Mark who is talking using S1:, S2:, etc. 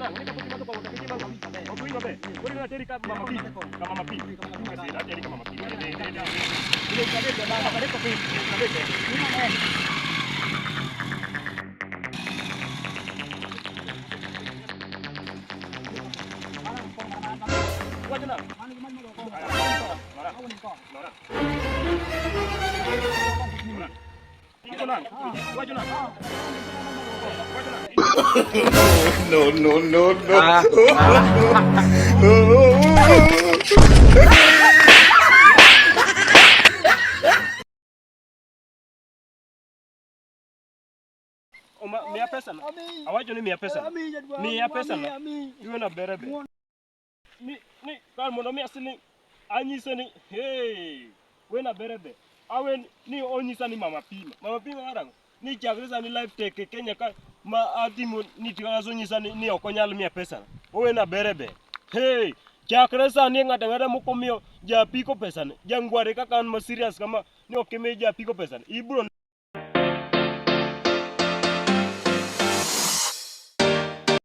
S1: nang'o? Ni kapok imadho kong'o to ok imadho. Ok iwinj maber. Koro idwa ateri ka mama pi. Ka mama pi. Kasi ateri ka mama pi. Dhi, dhi, dhi, dhi. Siling 30 jadala, 30 piny. Siling 30. Wacho nang'o? Nora. Nora. Wacho nang'o? Wacho nang'o? Wacho nang'o?
S2: No, no, no, no.
S1: Oma, miya pesa na. Awacho ni miya pesa na. Miya pesa na. Iwe na bere be. Ni ni kar mondo mi siling anyise ni hey, wena bere be. Awe ni onyisa ni mama pima. Mama pima karang'o? Ni chakre sani life tek e Kenya ka ma atimo ni tikaso nyisa ni ok onyal miya pesa na. Owena bere be. Hey, chakre sani ng'ato ang'ata mokomiyo japiko pesa ne. Jangware kaka an ma serious kama ni ok imi japiko pesa ne. Ibro